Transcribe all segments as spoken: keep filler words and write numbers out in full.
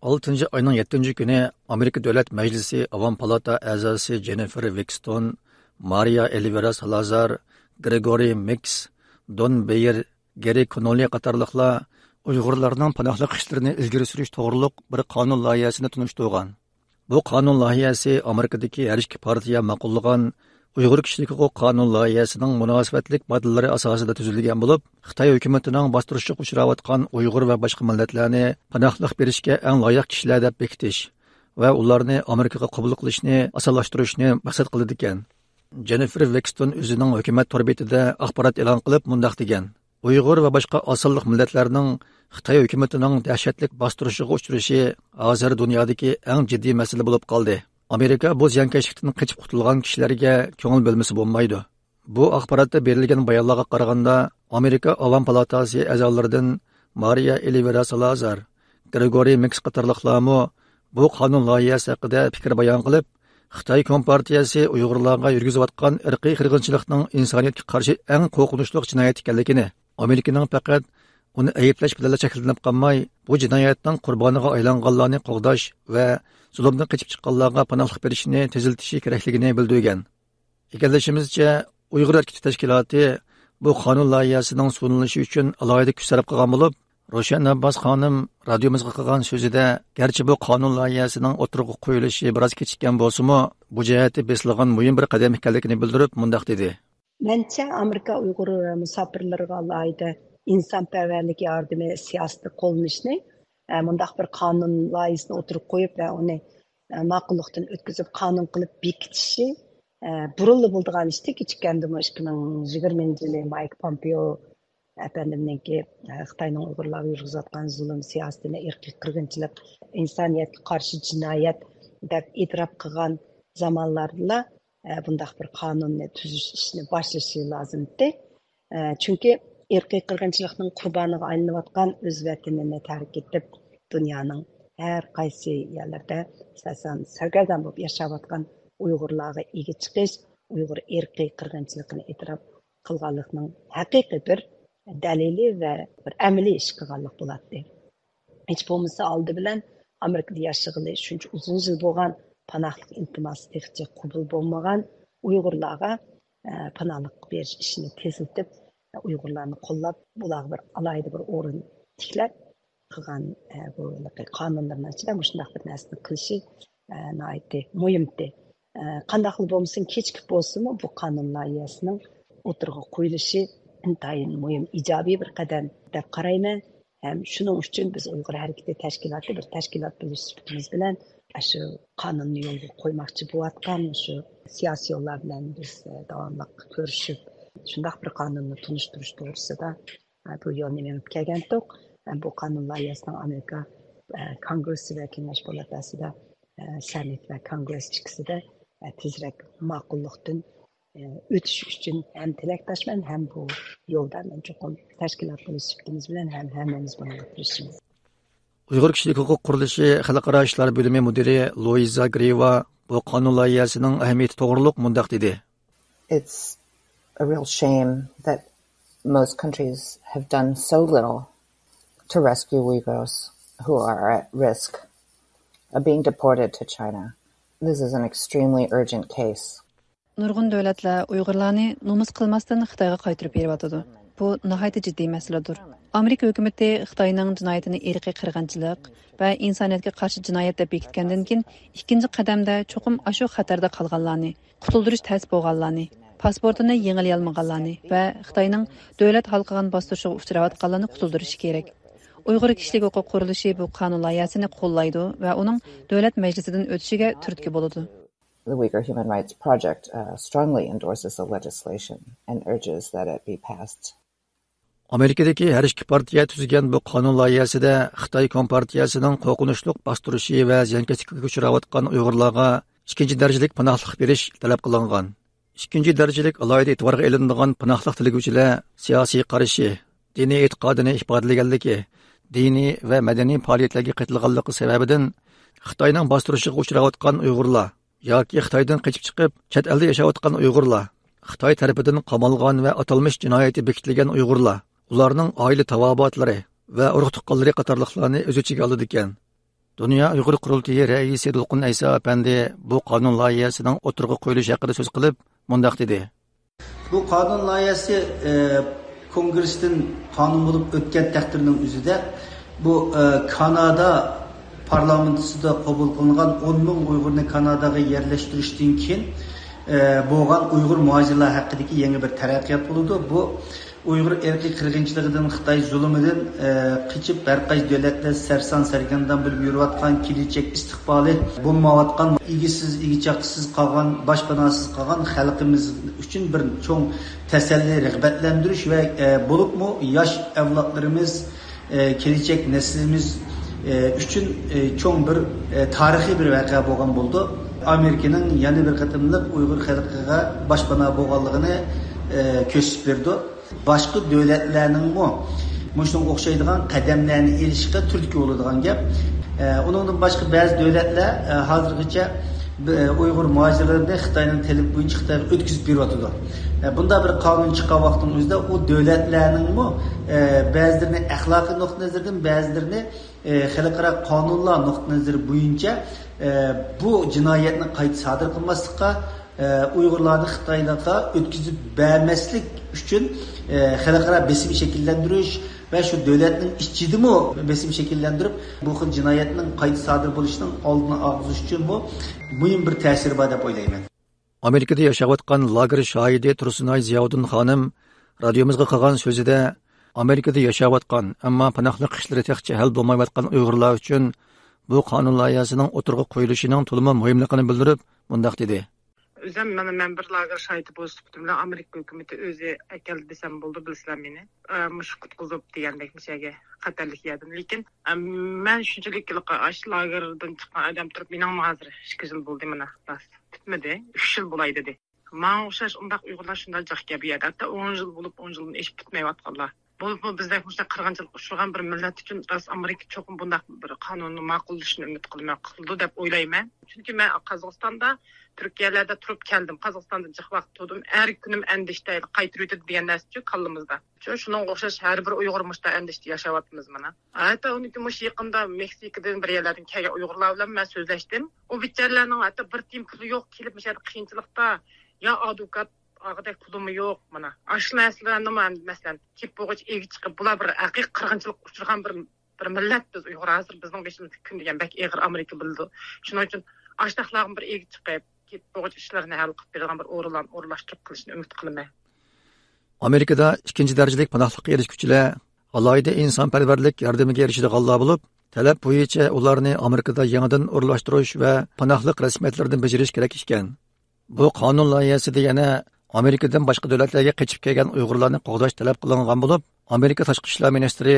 ئالتىنچى ئاينىڭ يەتتىنچى كۈنى ئامېرىكا دۆلەت مەجلىسى ئاۋام پالاتا ئەزاسى جېننىفېر ۋېكستون، مارىيا ئېلىۋېرا سالازار، گرېگورىي مىكس، دون بېيېر، گېرى كونولى قاتارلىقلار ئۇيغۇرلارنىڭ پاناھلىق ئىشلىرىنى ئىلگىرى سۈرۈش توغرۇلۇق بىر قانۇن لايىھەسىنى تونۇشتۇرغان. بۇ قانۇن لايىھەسى ئامېرىكىدىكى ھەر ئىككى پارتىيە ماقۇللىغان ئۇيغۇر كىشىلىك ھوقۇق قانۇن لايىھەسىنىڭ مۇناسىۋەتلىك ماددىلىرى ئاساسىدا تۈزۈلگەن بولۇپ، خىتاي ھۆكۈمىتىنىڭ باستۇرۇشىغا ئۇچراۋاتقان ئۇيغۇر ۋە باشقا مىللەتلەرنى پاناھلىق بېرىشكە ئەڭ لايىق كىشىلەر دەپ بېكىتىش ۋە ئۇلارنى ئامېرىكىغا قوبۇل قىلىشنى ئاسانلاشتۇرۇشنى مەقسەت قىلىدىكەن. جېننىفېر ۋېكستون ئۆزىنىڭ ھۆكۈمەت تور بېتىدە ئاخبارات ئېلان قىلىپ مۇنداق دېگەن: ئۇيغۇر ۋە باشقا ئاز سانلىق مىللەتلەرنىڭ خىتاي ھۆكۈمىتىنىڭ دەھشەتلىك باستۇرۇشىغا ئۇچرىشى ھازىر دۇنيادىكى ئەڭ جىددىي مەسىلە بولۇپ قالدى. ئامېرىكا بۇ زىيانكەشلىكتىن قېچىپ قۇتۇلغان كىشىلەرگە كۆڭۈل بۆلمىسە بولمايدۇ. بۇ ئاخباراتتا بېرىلگەن بايانلارغا قارىغاندا، ئامېرىكا ئاۋام پالاتاسى ئەزالىرىدىن مارىيا ئېلىۋېرا سالازار، گرېگورىي مىكس قاتارلىقلارمۇ بۇ قانۇن لايىھەسى ھەققىدە پىكىر بايان قىلىپ، خىتاي كومپارتىيەسى ئۇيغۇرلارغا يۈرگۈزۈۋاتقان ئىرقىي قىرغىنچىلىقنىڭ ئىنسانىيەتكە قارشى ئەڭ قورقۇنچلۇق جىنايەت ئىكەنلىكىنى، ئامېرىكىنىڭ پەقەت ئۇنى ئەيىبلەش بىلەنلا چەكلىنىپ قالماي، بۇ جىنايەتنىڭ قۇربانىغا ئايلانغانلارنى قوغداش ۋە زۇلۇمدىن قېچىپ چىققانلارغا پاناھلىق بېرىشنى تېزلىتىشى كېرەكلىكىنى بىلدۈرگەن. ئىگىلىشىمىزچە، ئۇيغۇر ھەرىكىتى تەشكىلاتى بۇ قانۇن لايىھەسىنىڭ سۇنۇلۇشى ئۈچۈن ئالاھىدە كۈچ سەرپ قىلغان بولۇپ، روشەن ئابباس خانىم رادىيومىزغا قىلغان سۆزىدە، گەرچە بۇ قانۇن لايىھەسىنىڭ ئوتتۇرىغا قويۇلۇشى بىراز كېچىككەن بولسىمۇ، بۇ جەھەتتە بېسىلغان مۇھىم بىر قەدەم ئىكەنلىكىنى بىلدۈرۈپ، مۇنداق دېدى. مەنچە، ئامېرىكا ئۇيغۇر مۇساپىرلىرىغا ئالاھىدە ئىنسانپەرۋەرلىك ياردىمى سىياسىتى قوللىنىشنى، ئە، مۇنداق بىر قانۇن لايىھىسىنى ئوتتۇرىغا قويۇپ ۋە ئۇنى، ئە، ماقۇللۇقتىن ئۆتكۈزۈپ قانۇن قىلىپ بېكىتىشى، ئە، بۇرۇنلا بولىدىغان ئىشتى. كېچىككەندىمۇ ئىككى مىڭ يىگىرمىنچى يىلى مايك پومپېئو ئەپەندىمنىڭكى، ئە، خىتاينىڭ ئۇيغۇرلارغا يۈرگۈزۈۋاتقان زۇلۇم سىياسىتىنى ئىرقىي قىرغىنچىلىق، ئىنسانىيەتكە قارشى جىنايەت دەپ ئېتىراپ قىلغان زامانلاردىلا، ئە، بۇنداق بىر قانۇننى تۈزۈش ئىشىنى باشلىشى لازىمتى. ئە، چۈنكى ئىرقىي قىرغىنچىلىقنىڭ قۇربانىغا ئايلىنىۋاتقان، ئۆز ۋەتىنىنى تەرك ئېتىپ، دۇنيانىڭ ھەر قايسى يەرلىرىدە ئەساسەن سەرگەردان بولۇپ ياشاۋاتقان ئۇيغۇرلارغا ئىگە چىقىش، ئۇيغۇر ئىرقىي قىرغىنچىلىقىنى ئېتىراپ قىلغانلىقنىڭ ھەقىقىي بىر دەلىلى ۋە بىر ئەمەلىي ئىش قىلغانلىق بولاتتى. ھېچ بولمىسا ئالدى بىلەن ئامېرىكىدا ياشىغىلى شۇنچە ئۇزۇن يىل بولغان، پاناھلىق ئىلتىماسى تېخىچە قوبۇل بولمىغان ئۇيغۇرلارغا، ئە، پاناھلىق بېرىش ئىشىنى تېزلىتىپ، ئۇيغۇرلارنى قوللاپ، بۇلارغا بىر ئالاھىدە بىر ئورۇن تىكلەپ قىلغان، ئە، بۇ قانۇنلىرىنىڭ ئىچىدە مۇشۇنداق بىر نەرسىنى قىلىشى، ئە، ناھايىتى مۇھىمتى. ئە، قانداقلا بولمىسۇن، كېچىكىپ بولسىمۇ بۇ قانۇن لايىھەسىنىڭ ئوتتۇرىغا قويۇلۇشى ئىنتايىن مۇھىم، ئىجابىي بىر قەدەم دەپ قارايمەن. ھەم شۇنىڭ ئۈچۈن بىز ئۇيغۇر ھەرىكىتى تەشكىلاتى بىر تەشكىلات بولۇش سۈپىتىمىز بىلەن، ئاشۇ قانۇننى يولغا قويماقچى بولۇۋاتقان، شۇ سىياسىي يوللار بىلەن بىز، ئە، داۋاملىق كۆرۈشۈپ، شۇنداق بىر قانۇننى تونۇشتۇرۇش توغرىسىدا، ئە، بۇ يولنى مېڭىپ كەلگەنتۇق. ئە، بۇ قانۇن لايىھەسىنىڭ ئامېرىكا، ئە، كونگرېسسى ۋە كېڭەش پالاتاسىدا، ئە، سېنات ۋە كونگرېس ئىككىسىدە، ئە، تېزرەك ماقۇللۇقتىن ئۆتۈش ئۈچۈن ھەم تىلەكداشمەن، ھەم بۇ يولدا مەن چوقۇم تەشكىلات بولۇش سۈپىتىمىز بىلەن ھەم ھەممىمىز بۇنىڭغا تىرىشىمىز. ئۇيغۇر كىشىلىك ھوقۇق قۇرۇلۇشى خەلقئارا ئىشلار بۆلۈمى مۇدىرى لويزا گرېۋا بۇ قانۇن لايىھەسىنىڭ ئەھمىيىتى توغرۇلۇق مۇنداق دېدى. It's a real shame that most countries have done so little to rescue Uyghurs who are at risk of being deported to China. This is an extremely urgent case. نۇرغۇن دۆلەتلەر ئۇيغۇرلارنى نومۇس قىلماستىن خىتايغا قايتۇرۇپ بېرىۋاتىدۇ. بۇ ناھايىتى جىددىي مەسىلىدۇر. ئامېرىكا ھۆكۈمىتى خىتاينىڭ جىنايىتىنى ئىرقىي قىرغىنچىلىق ۋە ئىنسانىيەتكە قارشى جىنايەت دەپ بېكىتكەندىن كېيىن، ئىككىنچى قەدەمدە چوقۇم ئاشۇ خەتەردە قالغانلارنى، قۇتۇلدۇرۇش تەس بولغانلارنى، پاسپورتىنى يېڭىلىيالمىغانلارنى ۋە خىتاينىڭ دۆلەت ھالقىغان باستۇرۇشىغا ئۇچراۋاتقانلارنى قۇتۇلدۇرۇشى كېرەك. ئۇيغۇر كىشىلىك ھوقۇق قۇرۇلۇشى بۇ قانۇن لايىھەسىنى قوللايدۇ ۋە ئۇنىڭ دۆلەت مەجلىسىدىن ئۆتۈشىگە تۈرتكە بولىدۇ. The Uyghur Human Rights Project, uh, strongly endorses the legislation and urges that it be passed. ئامېرىكىدىكى ھەر ئىككى پارتىيە تۈزگەن بۇ قانۇن لايىھەسىدە خىتاي كومپارتىيەسىنىڭ قورقۇنچلۇق باستۇرۇشى ۋە زىيانكەشلىككە ئۇچراۋاتقان ئۇيغۇرلارغا ئىككىنچى دەرىجىلىك پاناھلىق بېرىش تەلەپ قىلىنغان. ئىككىنچى دەرىجىلىك ئالاھىدە ئېتىبارغا ئېلىنىدىغان پاناھلىق تىلىگۈچىلەر سىياسىي قارىشى، دىنىي ئېتىقادىنى ئىپادىلىگەنلىكى، دىنىي ۋە مەدەنىي پائالىيەتلەرگە قېتىلغانلىقى سەۋەبىدىن خىتاينىڭ باستۇرۇشىغا ئۇچراۋاتقان ئۇيغۇرلار ياكى خىتايدىن قېچىپ چىقىپ، چەت ئەلدە ياشاۋاتقان ئۇيغۇرلار، خىتاي تەرىپىدىن قامالغان ۋە ئاتالمىش جىنايىتى بېكىتىلگەن ئۇيغۇرلار، ئۇلارنىڭ ئائىلە تاۋابىئاتلىرى ۋە ئۇرۇق-تۇغقانلىرى قاتارلىقلارنى ئۆز ئىچىگە ئالىدىكەن. دۇنيا ئۇيغۇر قۇرۇلتىيى رەئىسى دولقۇن ئەيسا ئەپەندى بۇ قانۇن لايىھەسىنىڭ ئوتتۇرىغا قويۇلۇشى ھەققىدە سۆز قىلىپ، مۇنداق دېدى. بۇ قانۇن لايىھەسى، ئە، كونگرېستىن قانۇن بولۇپ ئۆتكەن تەقدىرنىڭ ئۆزىدە بۇ، ئە، كانادا پارلامېنتىدا قوبۇل قىلىنغان ئون مىڭ ئۇيغۇرنى كاناداغا يەرلەشتۈرۈشتىن كېيىن، ئە، بولغان ئۇيغۇر مۇھاجىرلار ھەققىدىكى يېڭى بىر تەرەققىيات بولىدۇ. بۇ ئۇيغۇر ئىرقىي قىرغىنچىلىقىدىن، خىتاي زۇلۇمىدىن، ئە، قېچىپ، ھەر قايسى دۆلەتلەر سەرسان سەرگەردان بولۇپ يۈرۈۋاتقان، كېلىچەك ئىستىقبالى بولمايۋاتقان، ئىگىسىز، ئىگە-چاقىسىز قالغان، باشپاناسىز قالغان خەلقىمىز ئۈچۈن بىر چوڭ تەسەللى، رىغبەتلەندۈرۈش ۋە، ئە، بولۇپمۇ ياش ئەۋلادلىرىمىز، ئە، كېلىچەك نەسلىمىز، ئە، ئۈچۈن، ئە، چوڭ بىر، ئە، تارىخىي بىر ۋەقە بولغان بولىدۇ. ئامېرىكىنىڭ يەنە بىر قېتىملىق ئۇيغۇر خەلقىگە باشپانا بولغانلىقىنى، ئە، كۆرسىتىپ بېرىدۇ. باشقا دۆلەتلەرنىڭمۇ مۇشۇنىڭغا ئوخشايدىغان قەدەملەرنى ئېلىشىغا تۈرتكە بولىدىغان گەپ. ئە، ئۇنىڭدىن باشقا بەزى دۆلەتلەر، ئە، ھازىرغىچە، ئە، ئۇيغۇر مۇھاجىرلىرىنى خىتاينىڭ تەلىپى بويىچە خىتايغا ئۆتكۈزۈپ بېرىۋاتىدۇ. ئە، بۇنداق بىر قانۇن چىققان ۋاقىتنىڭ ئۆزىدە ئۇ دۆلەتلەرنىڭمۇ، ئە، بەزىلىرىنى ئەخلاقىي نۇقتىئى نەزەردىن، بەزىلىرىنى ئى، خەلقئارا قانۇنلار نۇقتىئى نەزىرى بويىچە، ئى، بۇ جىنايەتنى قايتا سادىر قىلماسلىققا، ئى، ئۇيغۇرلارنى خىتايلارغا ئۆتكۈزۈپ بەرمەسلىك ئۈچۈن، ئى، خەلقئارا بېسىم شەكىللەندۈرۈش ۋە شۇ دۆلەتنىڭ ئىچىدىمۇ بېسىم شەكىللەندۈرۈپ، بۇ خىل جىنايەتنىڭ قايتا سادىر بولۇشىنىڭ ئالدىنى ئالغۇزۇش ئۈچۈنمۇ مۇھىم بىر تەسىرى بار دەپ ئويلايمەن. ئامېرىكىدا ياشاۋاتقان لاگېر شاھىتى تۇرسۇنئاي زىياۋۇدۇن خانىم رادىيومىزغا قىلغان سۆزىدە، ئامېرىكىدا ياشاۋاتقان، ئەمما پاناھلىق ئىشلىرى تېخىچە ھەل بولمايۋاتقان ئۇيغۇرلار ئۈچۈن بۇ قانۇن لايىھەسىنىڭ ئوتتۇرىغا قويۇلۇشىنىڭ تولىمۇ مۇھىملىقىنى بىلدۈرۈپ، مۇنداق دېدى. ئۆزۈم مانا مەن بىر لاگېر شاھىتى بولۇش سۈپىتىم بىلەن ئامېرىكا ھۆكۈمىتى ئۆزى ئەكەلدى دېسەم بولىدۇ، بىلىسىلەر مېنى. ئە، مۇشۇ قۇتقۇزۇپ دېگەندەك مۇشۇ يەرگە خەتەرلىك يەردىن. لېكىن، ئە، مەن شۇنچىلىك ھېلىقى ئاشۇ لاگېردىن چىققان ئادەم تۇرۇپ، مېنىڭمۇ ھازىر ئىككى يىل بولدى مانا، خالاس، پۈتمىدى، ئۈچ يىل بولاي دېدى. ماڭا ئوخشاش ئۇنداق ئۇيغۇرلار شۇنداق جىق گەپ يەردە. ھەتتا ئون يىل بولۇپ، ئون يىلدىن ئېشىپ پۈتمەيۋاتقانلار. بولۇپمۇ بىزدەك مۇشۇنداق قىرغىنچىلىققا ئۇچرىغان بىر مىللەت ئۈچۈن راست ئامېرىكا چوقۇم بۇنداق بىر قانۇننى ماقۇللىشىنى ئۈمىد قىلىمەن، قىلىدۇ دەپ ئويلايمەن. چۈنكى مەن قازاقىستاندا، تۈركىيەلەردە تۇرۇپ كەلدىم. قازاقىستاندا جىق ۋاقىت تۇردۇم. ھەر كۈنۈم ئەندىشە، قايتۇرۇۋېتىدۇ دېگەن نەرسىچۇ كاللىمىزدا. شۇ، شۇنىڭغا ئوخشاش ھەر بىر ئۇيغۇر مۇشۇنداق ئەندىشىدە ياشاۋاتىمىز مانا. ھەتتا ئۇنىڭكى مۇشۇ يېقىندا مېكسىكىدىن بىر يەرلەردىن كەلگەن ئۇيغۇرلار بىلەن مەن سۆزلەشتىم. ئۇ بىچارىلەرنىڭ ھەتتا بىر تىيىن پۇلى يوق، كېلىپ مۇشۇ يەردە قىيىنچىلىقتا، يا ئادۋوكات ئالغۇدەك پۇلىمۇ يوق مانا. ئاشۇ نەرسىلەرنىمۇ ئەمدى مەسىلەن، كېلىپ بولغۇچە ئىگە چىقىپ، بۇلار بىر ھەقىقىي قىرغىنچىلىققا ئۇچرىغان بىر، بىر مىللەت بىز ئۇيغۇر. ھازىر بىزنىڭ بېشىمىزدىكى كۈن دېگەن بەك ئېغىر ئامېرىكا بىلىدۇ. شۇنىڭ ئۈچۈن ئاشۇنداقلارغا بىر ئىگە چىقىپ، كېلىپ بولغۇچە ئىشلىرىنى ھەل قىلىپ بېرىدىغان بىر ئورۇنلارنى ئورۇنلاشتۇرۇپ قېلىشىنى ئۈمىد قىلىمەن. ئامېرىكىدا ئىككىنچى دەرىجىلىك پاناھلىققا ئېرىشكۈچىلەر ئالاھىدە ئىنسانپەرۋەرلىك ياردىمىگە ئېرىشىدىغانلار بولۇپ، تەلەپ بويىچە ئۇلارنى ئامېرىكىدا يېڭىدىن ئورۇنلاشتۇرۇش ۋە پاناھلىق رەسمىيەتلىرىدىن بېجىرىش كېرەك ئىكەن. بۇ قانۇن لايىھەسىدە يەنە ئامېرىكىدىن باشقا دۆلەتلەرگە قېچىپ كەلگەن ئۇيغۇرلارنى قوغداش تەلەپ قىلىنغان بولۇپ، ئامېرىكا تاشقى ئىشلار مىنىستىرى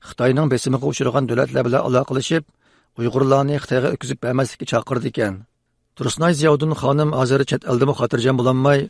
خىتاينىڭ بېسىمىغا ئۇچرىغان دۆلەتلەر بىلەن ئالاقىلىشىپ، ئۇيغۇرلارنى خىتايغا ئۆتكۈزۈپ بەرمەسلىككە چاقىرىدىكەن. تۇرسۇنئاي زىياۋۇدۇن خانىم ھازىر چەت ئەلدىمۇ خاتىرجەم بولالماي،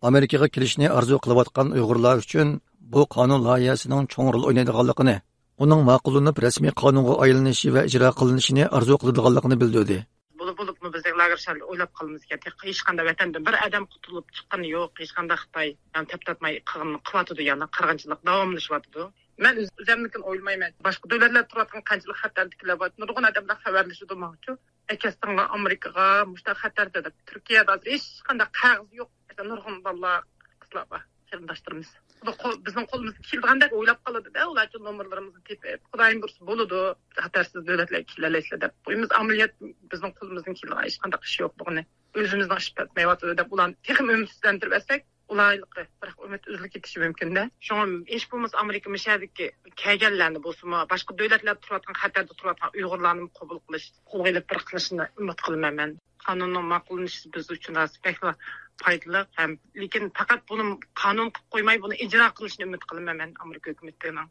ئامېرىكىغا كېلىشنى ئارزۇ قىلىۋاتقان ئۇيغۇرلار ئۈچۈن بۇ قانۇن لايىھەسىنىڭ چوڭ رول ئوينايدىغانلىقىنى، ئۇنىڭ ماقۇللىنىپ رەسمىي قانۇنغا ئايلىنىشى ۋە ئىجرا قىلىنىشىنى ئارزۇ قىلىدىغانلىقىنى بىلدۈردى. بولۇپ، بولۇپمۇ بىزدەك لاگېر شەھەردە ئويلاپ قالىمىزكەن، تېخى ھېچقانداق ۋەتەندىن بىر ئادەم قۇتۇلۇپ چىققىنى يوق، ھېچقانداق خىتاي يەنى تەپتاتماي قىلغىنىنى قىلىۋاتىدۇ، يەنى قىرغىنچىلىق داۋاملىشىۋاتىدۇ. مەن ئۆز-، ئۆزۈمنىڭكىنى ئويلىمايمەن. باشقا دۆلەتلەردە تۇرۇۋاتقان قانچىلىك خەتەرلىكلەر بار، نۇرغۇن ئادەملەر خەۋەرلىشىدۇ ماڭىچۇ. ئەكەلسەڭلار ئامېرىكىغا، مۇشۇنداق خەتەردە دەپ. تۈركىيەدە ھازىر ھېچقانداق قەغىزى يوق. نۇرغۇن بالىلار، قىزلار بار، قېرىنداشلىرىمىز. بۇ قول-، بىزنىڭ قولىمىزغا كېلىدىغاندەك ئويلاپ قالىدۇ-دە، ئۇلارچۇ نومۇرلىرىمىزنى تېپىپ، خۇدايىم بۇيرۇسا بولىدۇ، خەتەرسىز دۆلەتلەرگە كېلەلەيسىلەر دەپ. بۇ ئەمەس ئەمەلىيەت بىزنىڭ قولىمىزدىن كېلىدىغان ھېچقانداق ئىش يوق بۇنى. ئۆزىمىزنىڭ ئىش پەتمەيۋاتىدۇ دەپ ئۇلارنى تېخىمۇ ئۈمىدسىزلەندۈرۈپ ئەتسەك، ئۇلارلىقى بىراق ئۈمىد ئۈزۈلۈپ كېتىشى مۇمكىن-دە. شۇڭا ھېچ بولمىسا ئامېرىكا مۇشۇ يەردىكى كەلگەنلەرنى بولسىمۇ، باشقا دۆلەتلەردە تۇرۇۋاتقان، خەتەردە تۇرۇۋاتقان ئۇيغۇرلارنىمۇ قوبۇل قىلىش، قولغا ئېلىپ بىر قىلىشىنى ئۈمىد قىلىمەن مەن. قانۇننىڭ ماقۇللىنىشى بىز ئۈچۈن راست بەكلا پايدىلىق ھەم، لېكىن پەقەت بۇنى قانۇن قىلىپ قويماي، بۇنى ئىجرا قىلىشىنى ئۈمىد قىلىمەن مەن ئامېرىكا ھۆكۈمىتىنىڭ.